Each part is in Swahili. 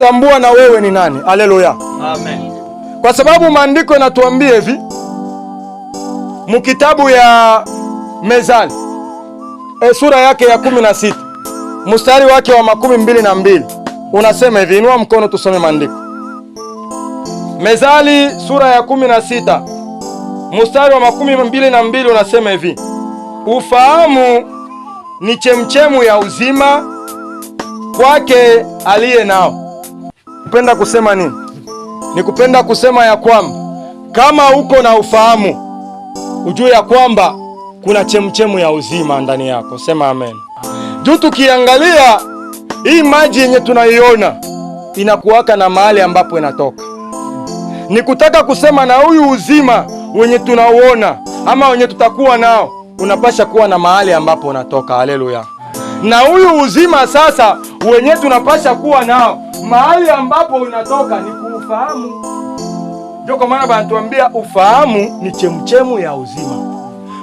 Tambua na wewe ni nani. Haleluya. Amen. Kwa sababu maandiko yanatuambia hivi mukitabu ya Mezali sura yake ya 16 mstari wake wa 22 unasema hivi. Inua mkono tusome maandiko. Mezali sura ya 16 mstari wa 22 unasema hivi: ufahamu ni chemchemu ya uzima kwake aliye nao. Kupenda kusema nini? Ni kupenda kusema ya kwamba kama uko na ufahamu ujue ya kwamba kuna chemchemu ya uzima ndani yako. Sema amen. Juu tukiangalia hii maji yenye tunaiona inakuwaka na mahali ambapo inatoka. Ni kutaka kusema na huyu uzima wenye tunauona ama wenye tutakuwa nao unapasha kuwa na mahali ambapo unatoka. Haleluya. Na huyu uzima sasa wenye tunapasha kuwa nao mahali ambapo unatoka ni kuufahamu. Ndio kwa maana banatuambia ufahamu ni chemchemu ya uzima.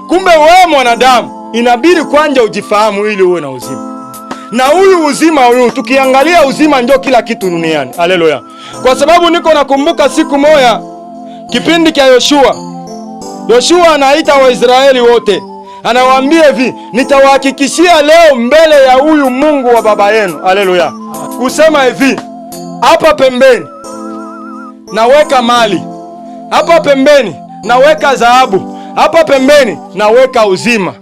Kumbe wewe mwanadamu inabidi kwanza ujifahamu ili uwe na uzima. Na huyu uzima huyu, tukiangalia uzima ndio kila kitu duniani. Haleluya. Kwa sababu niko nakumbuka siku moya kipindi cha Yoshua. Yoshua anaita Waisraeli wote, anawaambia hivi, nitawahakikishia leo mbele ya huyu Mungu wa baba yenu. Haleluya. Kusema hivi, hapa pembeni naweka mali, hapa pembeni naweka dhahabu, hapa pembeni naweka uzima,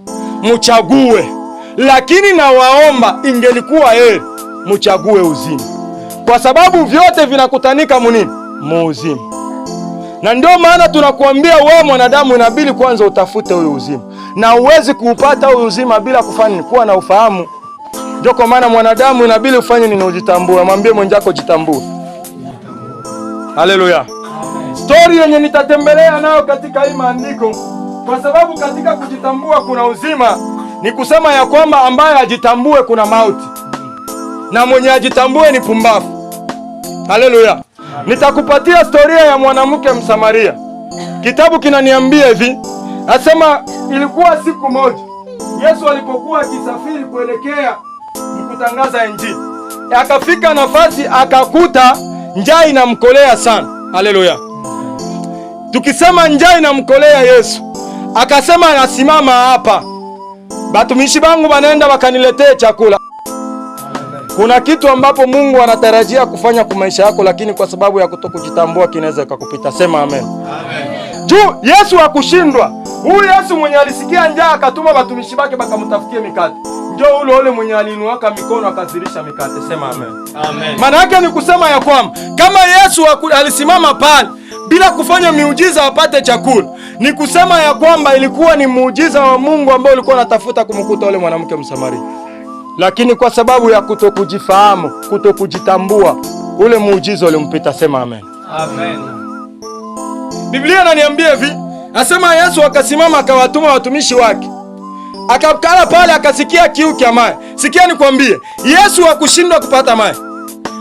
muchague. Lakini nawaomba, ingelikuwa heri muchague uzima, kwa sababu vyote vinakutanika munini? Muuzima. Na ndio maana tunakuambia wewe mwanadamu, inabidi kwanza utafute huyu uzima, na uwezi kuupata huyu uzima bila kufanya kuwa na ufahamu. Ndio kwa maana mwanadamu inabidi ufanye nini? Ujitambue. Mwambie mwenzako jitambue. Haleluya. Stori yenye nitatembelea nayo katika hii maandiko, kwa sababu katika kujitambua kuna uzima, ni kusema ya kwamba ambaye ajitambue kuna mauti, na mwenye ajitambue ni pumbavu. Haleluya. Nitakupatia storia ya mwanamke Msamaria. Kitabu kinaniambia hivi, asema ilikuwa siku moja Yesu alipokuwa akisafiri kuelekea mkutangaza Injili, akafika nafasi akakuta njaa inamkolea sana. Haleluya. Tukisema njaa inamkolea Yesu, akasema anasimama hapa, batumishi bangu banaenda bakaniletee chakula. Kuna kitu ambapo Mungu anatarajia kufanya kwa maisha yako, lakini kwa sababu ya kutokujitambua kinaweza kukupita. Sema amen. Amen. Juu Yesu hakushindwa. Huyu Yesu mwenye alisikia njaa akatuma batumishi bake bakamtafutie mikate, njo ule ule mwenye aliinuaka mikono akazirisha mikate. Sema amen. Amen. Maana yake ni kusema ya kwamba kama Yesu alisimama pale bila kufanya miujiza apate chakula, ni kusema ya kwamba ilikuwa ni muujiza wa Mungu ambao ulikuwa unatafuta kumkuta ule mwanamke Msamaria, lakini kwa sababu ya kutokujifahamu, kutokujitambua, ule muujiza ulimpita. Sema amen. Amen. Biblia inaniambia hivi, nasema Yesu akasimama akawatuma watumishi wake, akakala pale, akasikia kiu cha maji. Sikia nikwambie, Yesu hakushindwa kupata maji.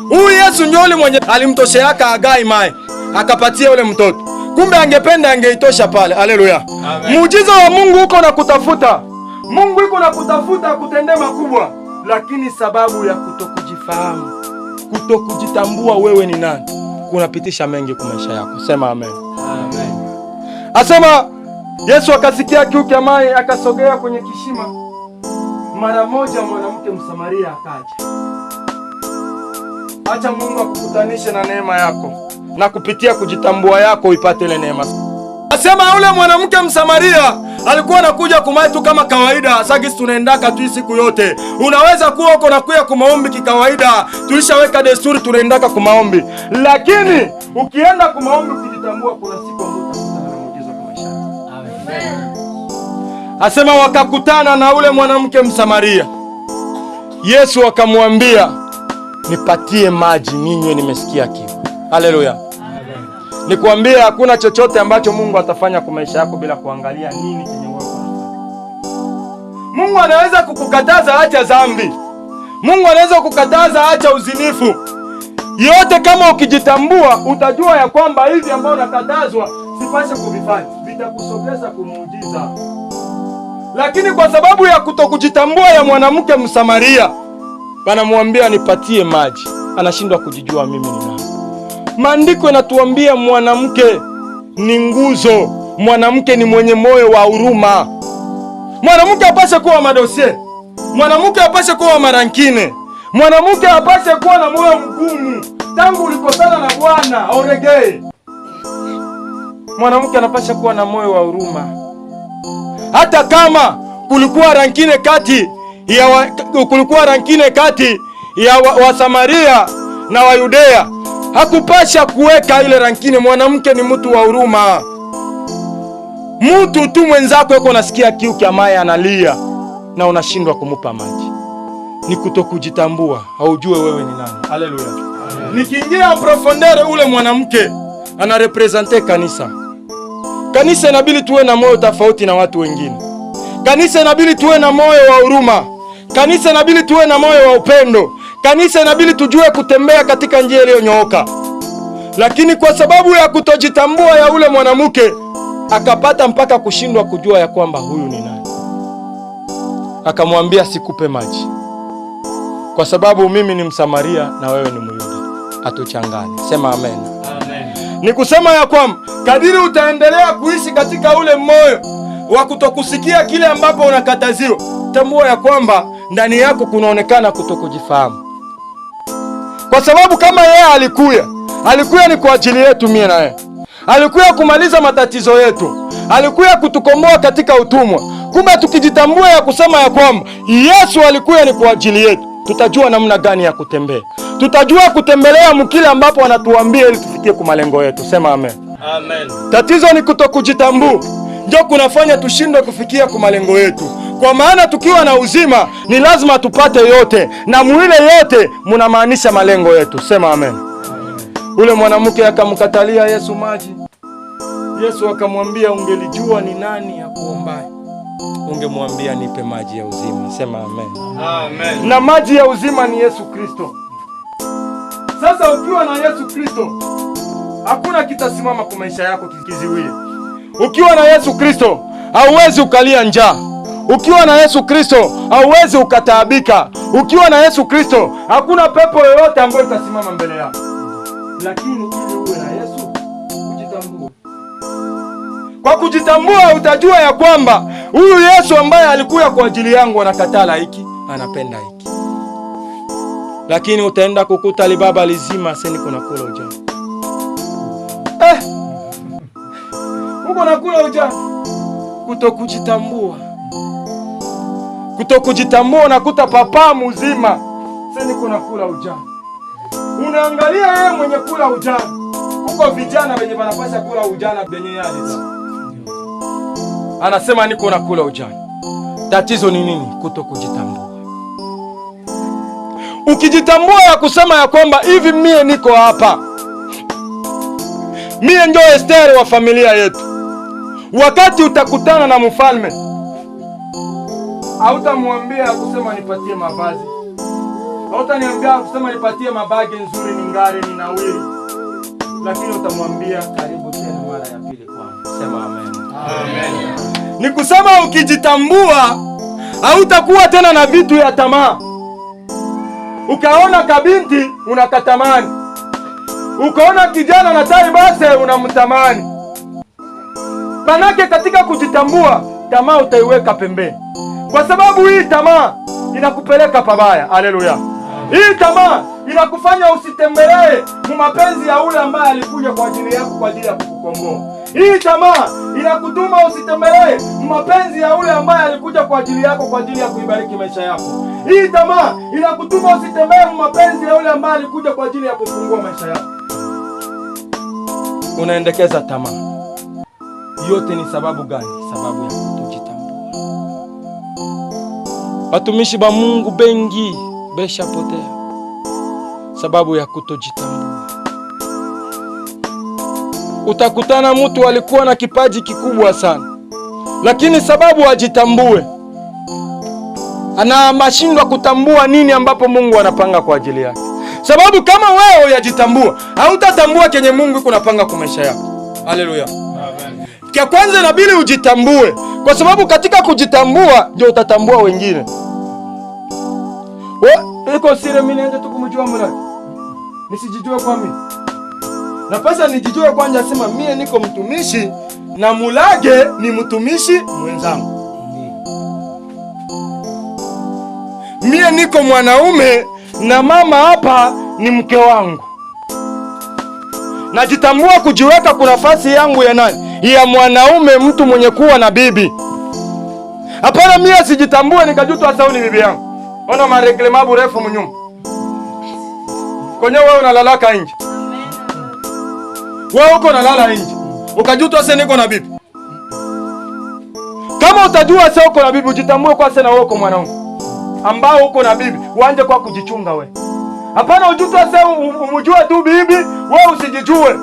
Huyu Yesu ndio yule mwenye alimtosheaka Agai maji akapatia ule mtoto, kumbe angependa angeitosha pale. Haleluya! Muujiza wa Mungu uko na kutafuta, Mungu iko na kutafuta akutendee makubwa, lakini sababu ya kutokujifahamu, kutokujitambua wewe ni nani, kunapitisha mengi kwa maisha yako. Sema amen. Amen. Asema Yesu akasikia kiu cha maji, akasogea kwenye kishima. Mara moja mwanamke Msamaria akaja. Acha Mungu akukutanishe na neema yako na kupitia kujitambua yako uipate ile neema. Asema yule mwanamke Msamaria alikuwa anakuja kumai tu kama kawaida. Sasa tunaendaka tu siku yote. Unaweza kuwa uko nakuya kumaombi kikawaida, tulishaweka desturi tunaendaka kumaombi, lakini ukienda kumaombi ukijitambua, kuna siku ambayo utakutana na muujiza kwa maisha yako. Amen. Asema wakakutana na ule mwanamke Msamaria. Yesu akamwambia, nipatie maji ninywe, nimesikia kiu. Haleluya. Nikwambie, hakuna chochote ambacho Mungu atafanya kwa maisha yako bila kuangalia nini chenye wewe unafanya. Mungu anaweza kukukataza acha dhambi. Mungu anaweza kukukataza acha uzinifu. Yote kama ukijitambua utajua ya kwamba hivi ambao unakatazwa sipashe kuvifanya, vitakusogeza kumuujiza. Lakini kwa sababu ya kutokujitambua ya mwanamke Msamaria, banamwambia nipatie maji. Anashindwa kujijua mimi ni nani. Maandiko yanatuambia mwanamke ni nguzo, mwanamke ni mwenye moyo wa huruma. Mwanamke apashe kuwa madossier, mwanamke apashe kuwa marancune, mwanamke apashe kuwa na moyo mgumu. Tangu ulikosana na Bwana auregee. Mwanamke anapasha kuwa na moyo wa huruma, hata kama kulikuwa rancune kati ya Wasamaria na Wayudea, hakupasha kuweka ile rancune. Mwanamke ni mtu wa huruma. Mtu tu mwenzako yuko nasikia kiu kya maji analia na unashindwa kumupa maji, ni kutokujitambua, haujue wewe ni nani. Haleluya! Nikiingia profondeur, ule mwanamke anareprésente kanisa. Kanisa inabidi tuwe na moyo tofauti na watu wengine. Kanisa inabidi tuwe na moyo wa huruma. Kanisa inabidi tuwe na moyo wa upendo. Kanisa inabidi tujue kutembea katika njia iliyonyooka. Lakini kwa sababu ya kutojitambua ya ule mwanamke, akapata mpaka kushindwa kujua ya kwamba huyu ni nani. Akamwambia, sikupe maji kwa sababu mimi ni Msamaria na wewe ni Myuda, atuchangane. Sema amen. Amen. Ni kusema ya kwamba kadiri utaendelea kuishi katika ule moyo wa kutokusikia kile ambapo unakataziwa, tambua ya kwamba ndani yako kunaonekana kutokujifahamu, kwa sababu kama yeye alikuya, alikuya ni kwa ajili yetu mie na yeye, alikuya kumaliza matatizo yetu, alikuya kutukomboa katika utumwa. Kumbe tukijitambua ya kusema ya kwamba Yesu alikuya ni kwa ajili yetu, tutajua namna gani ya kutembea, tutajua kutembelea mkile ambapo anatuambia ili tufikie kwa malengo yetu. Sema amen. Amen. Tatizo ni kutokujitambua, ndio kunafanya tushindwe kufikia kwa malengo yetu, kwa maana tukiwa na uzima ni lazima tupate yote, na mwile yote munamaanisha malengo yetu. Sema amen. Ule mwanamke akamkatalia Yesu maji. Yesu akamwambia, ungelijua ni nani akuombaye, ungemwambia nipe maji ya uzima. Sema amen. Amen. Na maji ya uzima ni Yesu Kristo. Sasa ukiwa na Yesu Kristo, hakuna kitasimama kwa maisha yako kiziwie. Ukiwa na Yesu Kristo hauwezi ukalia njaa. Ukiwa na Yesu Kristo hauwezi ukataabika. Ukiwa na Yesu Kristo hakuna pepo yoyote ambayo itasimama mbele yako. Lakini ili uwe na Yesu, ujitambue. Kwa kujitambua utajua ya kwamba huyu Yesu ambaye alikuya kwa ajili yangu anakatala hiki, anapenda hiki. Lakini utaenda kukuta libaba lizima seni kuna kula ujana. Uko nakula ujana. Kutokujitambua. Kutokujitambua, unakuta papa mzima seni kuna kula ujana. Unaangalia yeye mwenye kula ujana. Kuko vijana wenye wanapasha kula ujana benye yale. Anasema niko nakula ujana. Tatizo ni nini? Kutokujitambua. Ukijitambua ya kusema ya kwamba hivi mie niko hapa, mie ndio Esther wa familia yetu. Wakati utakutana na mfalme, hautamwambia kusema nipatie mavazi, hautaniambia kusema nipatie mabague nzuri, ningare ninawiri, lakini utamwambia karibu tena mara ya pili kwangu. Sema amen. Amen. Ni kusema ukijitambua hautakuwa tena na vitu ya tamaa. Ukaona kabinti unakatamani, ukaona kijana na tai base unamtamani. Manake katika kujitambua, tamaa utaiweka pembeni, kwa sababu hii tamaa inakupeleka pabaya. Haleluya! Hii tamaa inakufanya usitembelee mu mapenzi ya ule ambaye alikuja kwa ajili yako, kwa ajili ya kukukomboa. Hii tamaa inakutuma usitembelee mu mapenzi ya ule ambaye alikuja kwa ajili yako, kwa ajili ya kuibariki maisha yako. Hii tamaa inakutuma usitembee mu mapenzi ya ule ambaye alikuja kwa ajili ya kufungua maisha yako. Unaendekeza tamaa. Yote ni sababu gani? Sababu ya kutojitambua. Watumishi ba Mungu bengi beshapotea sababu ya kutojitambua. Utakutana mtu alikuwa na kipaji kikubwa sana, lakini sababu ajitambue, ana mashindwa kutambua nini ambapo Mungu anapanga kwa ajili yake. Sababu kama wewe uyajitambua, hautatambua kenye Mungu iko napanga kwa maisha yako. Haleluya. Amen. Kia kwanza inabidi ujitambue, kwa sababu katika kujitambua ndio utatambua wengine. We, iko siri mimi nianze tu kumjua Muraki. Nisijijue kwa mimi. Napasa nijijue kwanza, sema mie niko mtumishi na Mulage ni mtumishi mwenzangu. Mie niko mwanaume na mama hapa ni mke wangu. Najitambua kujiweka kwa nafasi yangu ya nani? Ya mwanaume, mtu mwenye kuwa na bibi. Hapana, mie sijitambue nikajuta hasa ni bibi yangu. Ona mareglema burefu mnyumba. Kwenye wewe unalalaka nje. Wewe uko unalala nje. Ukajuta sasa niko na bibi. Kama utajua sasa uko na bibi, ujitambue kwa sasa na wewe uko mwanaume ambao uko na bibi, uanze kwa kujichunga we. Hapana, ujutwa sasa umjue tu bibi, wewe usijijue.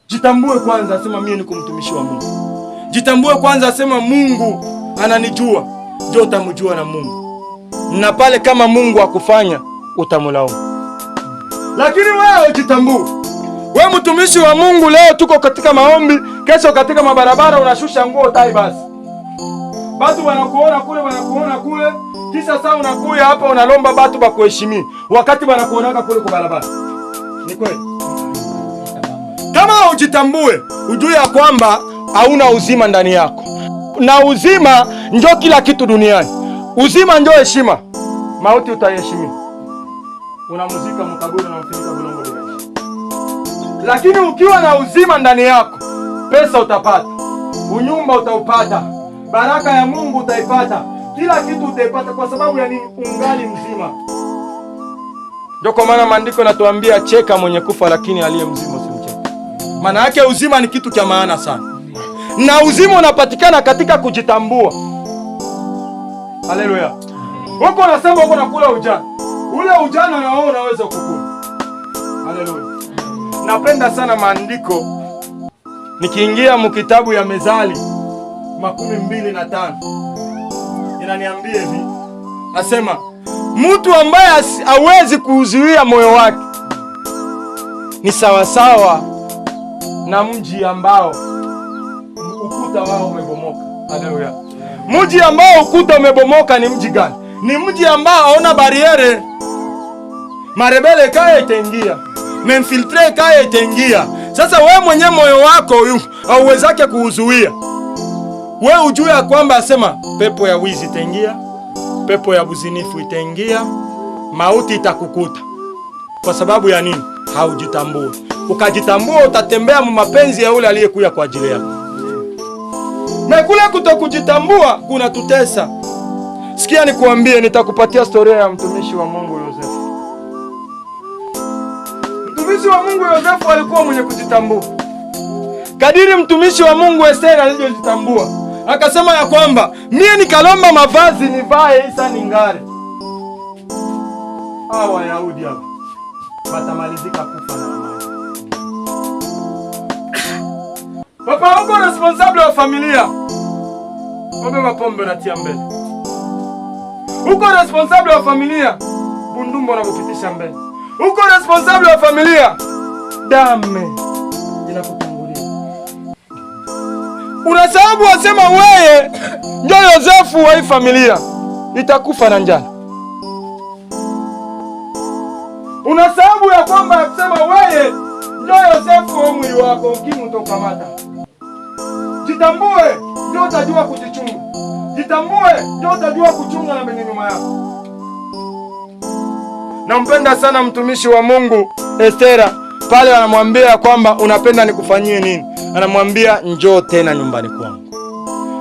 Jitambue kwanza, sema mimi niko mtumishi wa Mungu. Jitambue kwanza, sema Mungu ananijua. Ndio utamjua na Mungu. Na pale kama Mungu akufanya utamlaumu. Lakini wewe ujitambue. Wewe mtumishi wa Mungu, leo tuko katika maombi, kesho katika mabarabara unashusha nguo tai basi. Batu wanakuona kule, wanakuona kule, kisha sasa unakuya hapa unalomba batu bakuheshimie wakati wanakuonaka kule kwa barabara. Ni kweli? Kama ujitambue, ujue ya kwamba hauna uzima ndani yako. Na uzima njo kila kitu duniani. Uzima njo heshima. Mauti utaiheshimia. Unamuzika mkaburi na mfinika bulongo bila. Lakini ukiwa na uzima ndani yako, pesa utapata, unyumba utaupata, baraka ya Mungu utaipata, kila kitu utaipata. Kwa sababu ya nini? Ungali mzima. Ndio kwa maana maandiko yanatuambia cheka mwenye kufa, lakini aliye mzima usimcheke. Maana yake uzima ni kitu cha maana sana, na uzima unapatikana katika kujitambua. Haleluya! Huko unasema uko nakula ujana, ule ujana na wewe unaweza kukula. Haleluya! Napenda sana maandiko, nikiingia mkitabu ya Mezali 25 inaniambia hivi, nasema mtu ambaye hawezi kuuzuia moyo wake ni sawasawa na mji ambao ukuta wao umebomoka. Haleluya! Mji ambao ukuta umebomoka ni mji gani? Ni mji ambao hauna barrière. Marebelles kaya itaingia, mainfiltrés kaya itaingia. Sasa we mwenye moyo wako hauwezake kuuzuia, we ujue ya kwamba asema pepo ya wizi itaingia, pepo ya buzinifu itaingia, mauti itakukuta. Kwa sababu ya nini? Haujitambui. Ukajitambua utatembea mu mapenzi ya ule aliyekuya kwa ajili yako. Na kule kutokujitambua kuna tutesa. Sikia nikuambie, nitakupatia storia ya mtumishi wa Mungu Yosefu. Mtumishi wa Mungu Yosefu alikuwa mwenye kujitambua. Kadiri mtumishi wa Mungu Esther alivyojitambua, akasema ya kwamba mie nikalomba mavazi nivae isa ningare. Hawa Wayahudi hapa batamalizika kufa na amani. Papa uko responsable wa familia, wabeba pombe natia mbele. Uko responsable wa familia, bundumbo na kupitisha mbele. Uko responsable wa familia, dame inakutangulia. Unasababu wasema wewe ndio Yosefu wa hii familia, itakufa na njala. Unasababu ya kwamba kusema wewe ndio Yosefu wa mwili wako, ukimwi utakamata. Jitambue ndio utajua kujichunga. Jitambue ndio utajua kuchunga na benye nyuma yako. Nampenda sana mtumishi wa Mungu Estera. Pale anamwambia kwamba unapenda nikufanyie nini? Anamwambia njoo tena nyumbani kwangu.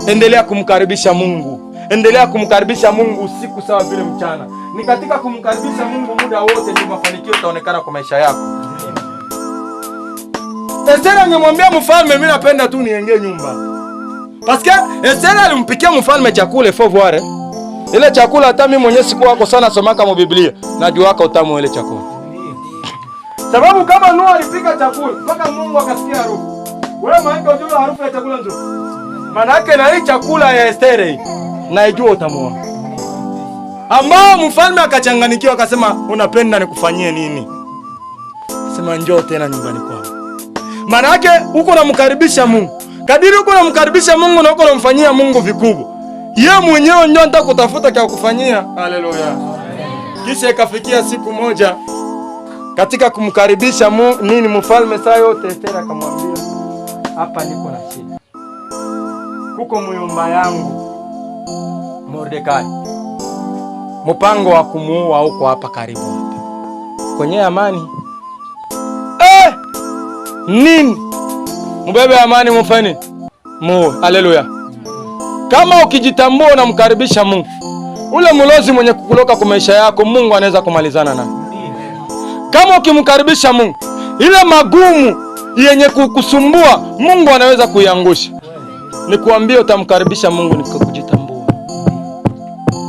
Endelea kumkaribisha Mungu. Endelea kumkaribisha Mungu usiku sawa vile mchana. Ni katika kumkaribisha Mungu muda wote ndio mafanikio itaonekana kwa maisha yako. Estera angemwambia mfalme, mimi napenda tu nienge nyumba. Parce Estera alimpikia mfalme chakula, faut voir. Ile chakula hata mimi mwenyewe siku wako sana somaka mu Biblia, najua wako utamu ile chakula. Sababu kama Noa alipika chakula mpaka Mungu akasikia harufu. Wewe maana unajua harufu ya chakula nzuri. Maana yake na hii chakula ya Esther hii naijua utamu wake. Ambao mfalme akachanganikiwa akasema, unapenda nikufanyie nini? Sema njoo tena nyumbani kwangu. Maana yake uko unamkaribisha Mungu. Kadiri uko unamkaribisha Mungu na uko unamfanyia Mungu vikubwa. Yeye mwenyewe ndio anataka kutafuta kwa kufanyia. Haleluya. Kisha ikafikia siku moja katika kumkaribisha nini mfalme saa yote, Esther akamwambia, hapa niko na shida, kuko muyomba yangu Mordekai, mpango wa kumuua huko hapa karibu hapa kwenye Amani. Nini mubebe Amani mufeni muue. Haleluya! Kama ukijitambua unamkaribisha Mungu, ule mlozi mwenye kukuloka kwa maisha yako, Mungu anaweza kumalizana naye. Kama ukimkaribisha Mungu, ile magumu yenye kukusumbua Mungu anaweza kuiangusha. Nikuambie, utamkaribisha Mungu ni kujitambua,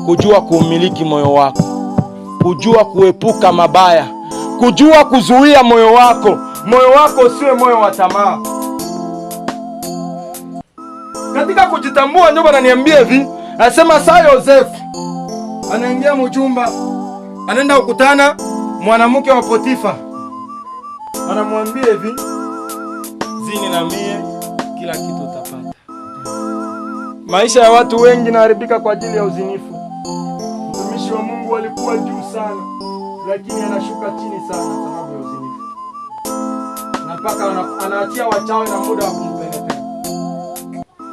kujua kuumiliki moyo wako, kujua kuepuka mabaya, kujua kuzuia moyo wako, moyo wako usiwe moyo wa tamaa. Katika kujitambua, ndio ananiambia hivi, anasema saa Yosefu anaingia mjumba, anaenda kukutana mwanamke wa Potifa, anamwambia hivi, zini na mie, kila kitu utapata. Maisha ya watu wengi naharibika kwa ajili ya uzinifu. Mtumishi wa Mungu alikuwa juu sana, lakini anashuka chini sana sababu ya uzinifu, na mpaka anaachia wachawi na muda wa kumpenepena.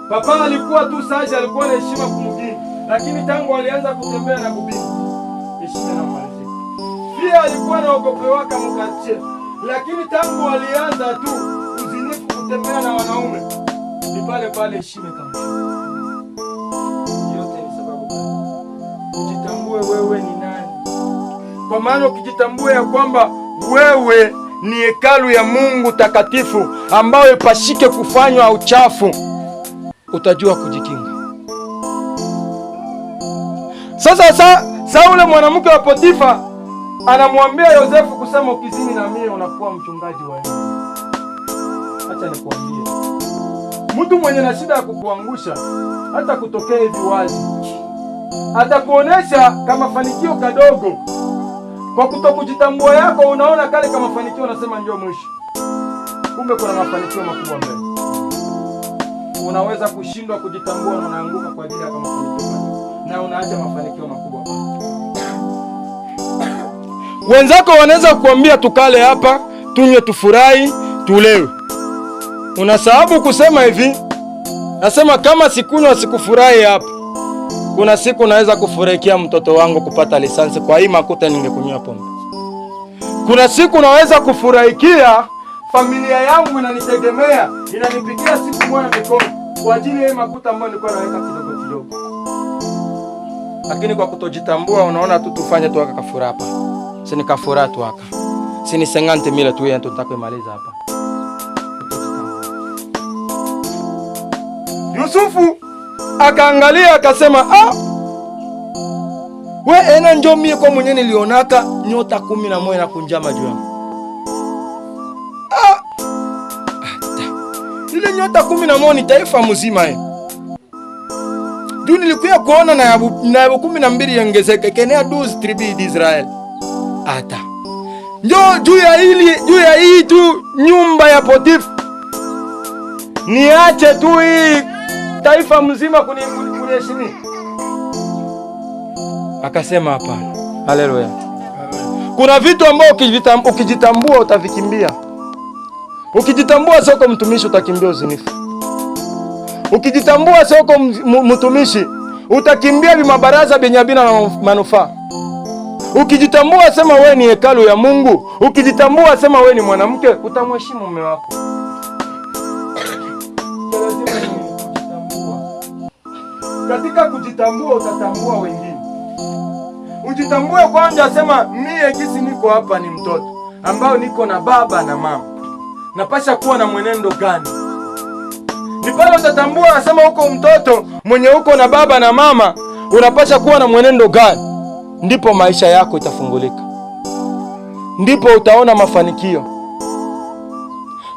Papa alikuwa tu saji, alikuwa na heshima kumugini, lakini tangu alianza kutembea na kubini, heshima inamalizika. Pia alikuwa anaogopewaka mkache, lakini tangu alianza tu uzinifu, kutembea na wanaume, ni pale pale heshima ikamshuka. Yote ni sababu gani? Ujitambue wewe ni nani, kwa maana ukijitambua ya kwamba wewe ni hekalu ya Mungu takatifu ambayo ipashike kufanywa uchafu, utajua kujikinga. Sasa sa ule mwanamke wa Potifa anamwambia Yosefu kusema, ukizini na mie unakuwa mchungaji wa nini? Acha nikwambie, mtu mwenye na shida ya kukuangusha hata kutokea hivi wazi, atakuonesha kama mafanikio kadogo. Kwa kutokujitambua yako, unaona kale kama mafanikio, unasema ndio mwisho, kumbe kuna mafanikio makubwa mbele. Unaweza kushindwa kujitambua na unaanguka kwa ajili ya kama mafanikio kadogo, na unaacha mafanikio makubwa. Wenzako wanaweza kuambia tukale hapa, tunywe, tufurahi, tulewe. Unasababu kusema hivi, nasema kama sikunywa sikufurahi hapa, kuna siku naweza kufurahikia mtoto wangu kupata lisansi kwa hii makuta ningekunywa pombe. Kuna siku naweza kufurahikia familia yangu inanitegemea, inanipigia siku moja mikono kwa ajili ya hii makuta ambayo nilikuwa naweka kidogo kidogo. Lakini kwa kutojitambua, unaona tu tufanye tu aka kafura hapa, si ni kafura tu aka, si ni 50,000 tu yetu tutakuimaliza hapa. Yusufu akaangalia akasema, ah, we ena njo mie kwa mwenye nilionaka nyota 11 na kunjama juu yangu. Ah, ile nyota 11 ni taifa mzima eh. Juu nilikuya kuona na yabu 12 yongezeke kenea 12 tribus d'Israël. Ata njo juu ya hili, juu ya hii tu nyumba ya Potifa, niache tu hii taifa mzima kuniheshimia. Akasema hapana. Haleluya. Kuna vitu ambao ukijitambua utavikimbia. Ukijitambua soko mtumishi utakimbia uzinifu. Ukijitambua soko mtumishi utakimbia vimabaraza vyenye havina na manufaa. Ukijitambua sema we ni hekalu ya Mungu. Ukijitambua sema we ni mwanamke, utamheshimu mume wako. Lazima ni kujitambua. Katika kujitambua utatambua wengine. Ujitambue kwanza, sema mie gisi niko hapa ni mtoto ambao niko na baba na mama, napasha kuwa na mwenendo gani? Ni pale utatambua, sema uko mtoto mwenye uko na baba na mama, unapasha kuwa na mwenendo gani? Ndipo maisha yako itafungulika, ndipo utaona mafanikio,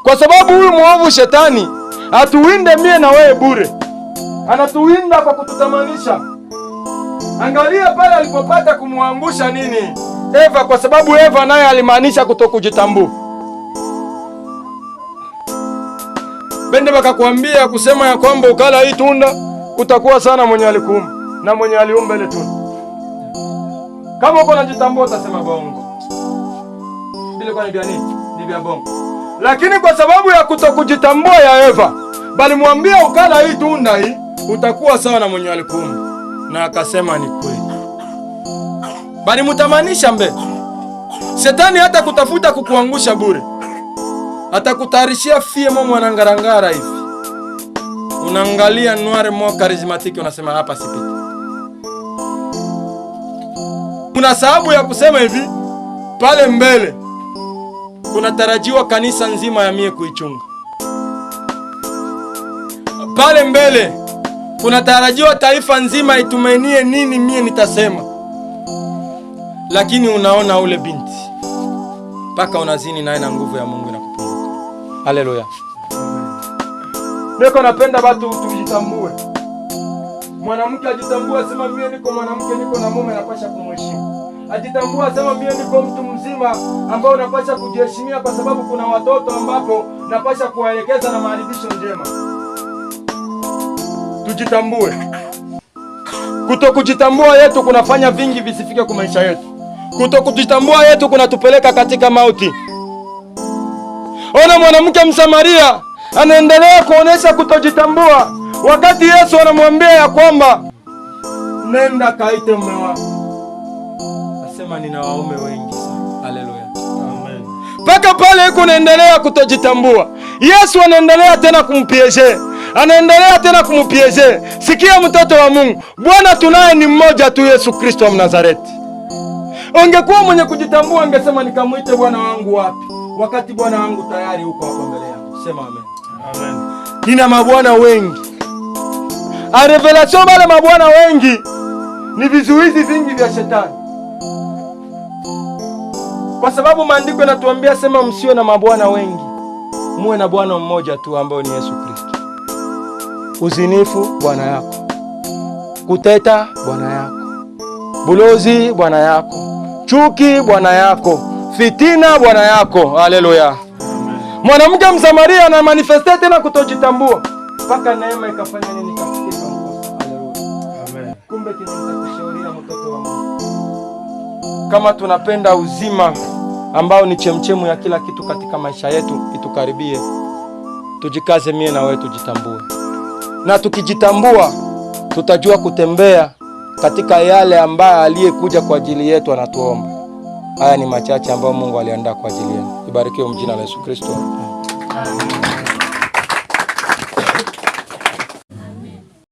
kwa sababu huyu mwovu shetani atuwinde mie na wewe bure, anatuwinda kwa kututamanisha. Angalia pale alipopata kumwangusha nini Eva, kwa sababu Eva naye alimaanisha kutokujitambua. Bende bakakwambia kusema ya kwamba ukala hii tunda utakuwa sana mwenye alikuumba na mwenye aliumba ile tunda. Kama uko unajitambua utasema bongo. Vile kwa ni vya nini? Ni vya bongo. Lakini kwa sababu ya kutokujitambua ya Eva, bali mwambia ukala hii tunda hii utakuwa sawa na mwenye alikuumba. Na akasema ni kweli. Bali mutamanisha mbe. Shetani hata kutafuta kukuangusha bure. Atakutayarishia fie mo mwanangarangara hivi. Unaangalia noir mo charismatique, unasema hapa sipiti. Kuna sababu ya kusema hivi pale mbele kunatarajiwa kanisa nzima ya mie kuichunga. Pale mbele kunatarajiwa taifa nzima itumainie nini mie nitasema. Lakini unaona ule binti mpaka unazini naye na nguvu ya Mungu inakupunguka. Haleluya. Niko napenda watu tujitambue. Mwanamke ajitambue, asema mie niko mwanamke, niko na mume, napasha kumheshimu. Ajitambue, asema mie niko mtu mzima ambao napasha kujiheshimia, kwa sababu kuna watoto ambapo napasha kuwaelekeza na maadibisho njema. Tujitambue. Kutokujitambua yetu kunafanya vingi visifike kwa maisha yetu. Kutokujitambua yetu kunatupeleka katika mauti. Ona mwanamke Msamaria anaendelea kuonesha kutojitambua, wakati Yesu anamwambia ya kwamba nenda kaite mume wako, asema nina waume wengi sana. Haleluya, Amen. mpaka pale iko naendelea kutojitambua. Yesu anaendelea tena kumpiéger, anaendelea tena kumpiéger. Sikia mtoto wa Mungu, Bwana tunaye ni mmoja tu, Yesu Kristo wa Nazareti. Ungekuwa mwenye kujitambua, angesema nikamwite bwana wangu wapi, wakati bwana wangu tayari huko hapa mbele yangu. Sema amen. Amen. Nina mabwana wengi. A révélation, bale mabwana wengi ni vizuizi vingi vya shetani, kwa sababu maandiko yanatuambia sema, msiwe na mabwana wengi, muwe na bwana mmoja tu ambaye ni Yesu Kristo. Uzinifu bwana yako, kuteta bwana yako, bulozi bwana yako, chuki bwana yako, fitina bwana yako. Haleluya. Mwanamke Msamaria ana manifeste tena kutojitambua mpaka neema ikafanya nini? Ikafika mkosa. Haleluya. Amen. Kumbe kenye nitakushauria mtoto wa Mungu, kama tunapenda uzima ambao ni chemchemu ya kila kitu katika maisha yetu, itukaribie, tujikaze mie na wewe tujitambue, na tukijitambua tutajua kutembea katika yale ambayo aliyekuja kwa ajili yetu anatuomba. Haya ni machache ambayo Mungu aliandaa kwa ajili yenu. Ibarikiwe mjina la Yesu Kristo. Amen.